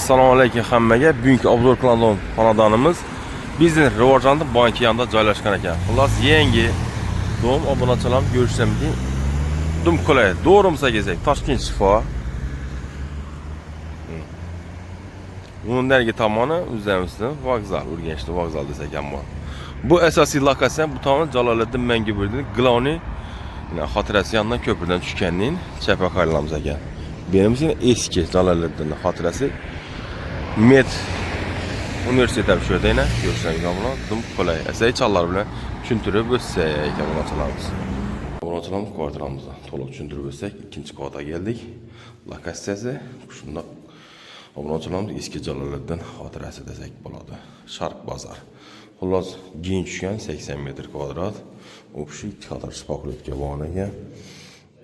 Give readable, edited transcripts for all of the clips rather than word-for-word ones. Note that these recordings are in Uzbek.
Assalomu alaykum hammaga. Bugungi obzor qilinadigan xonadonimiz biznes rivojlandi banki yanında joylashgan ekan. Xullas, yangi дом, obunachilar, ko'rishlar dum qulay. To'g'rimsa kelsak, Toshkent Shifo. Bunun narigi tomoni o'zimizning vokzal, Urganchda vokzal desak ham bor. Bu asosiy lokatsiya bu tomon Jaloliddin Manguberdining главный xotirasi yonidan ko'pirdan tushganning chap qayrilamiz ekan. Benim için eski Jaloliddinning xotirasi Med universitet ham shu yerda yana ko'rsangiz bilan dum qulay. Asay challar bilan tushuntirib o'tsak obunachilarimiz. Obunachilarimiz, kvartiramizni to'liq tushuntirib o'tsak, ikkinchi qavatga keldik. Lokatsiyasi shundoq, obunachilarimiz, eski Jaloliddin xotirasi desak bo'ladi. Sharq bozor. Xullas, keyin tushgan 80 metr kvadrat. Общий ikki qator шпаклёвка bor ekan.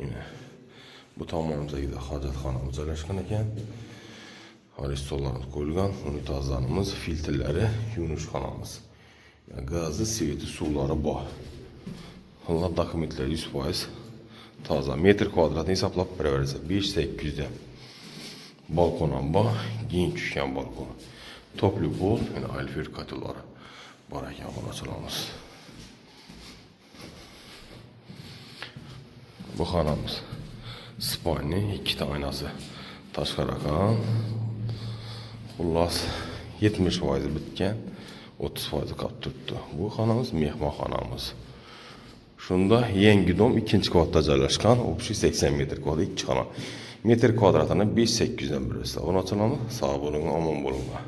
Yine bu tomonimizdagi hojatxonamiz joylashgan ekan. Xolis stollarimiz qo'yilgan, unitazlarimiz, filtrlari, yuvinish xonamiz. Gazi, свет i, suvlari bor. Xullas, dokumentlar 100% toza. Metr kvadratni hisoblab beraversa 5800 dan. Balkon ham bor, keyin tushgan balkon. Тёплый пол, yana alfir kotellari bor ekan, obunachilarimiz. Bu xonamiz спальный, ikkita oynasi tashqari ekan. Xullas, 70% bitgan, 30% qolib turibdi. Bu xonamiz mehmonxonamiz. Shunda yangi дом ikkinchi qavatda joylashgan, общий 80 metr kvadrat, ikki xona. Metr kvadratini 5800 dan berasiz. Obunachilarimiz, sog' bo'ling, omon bo'linglar.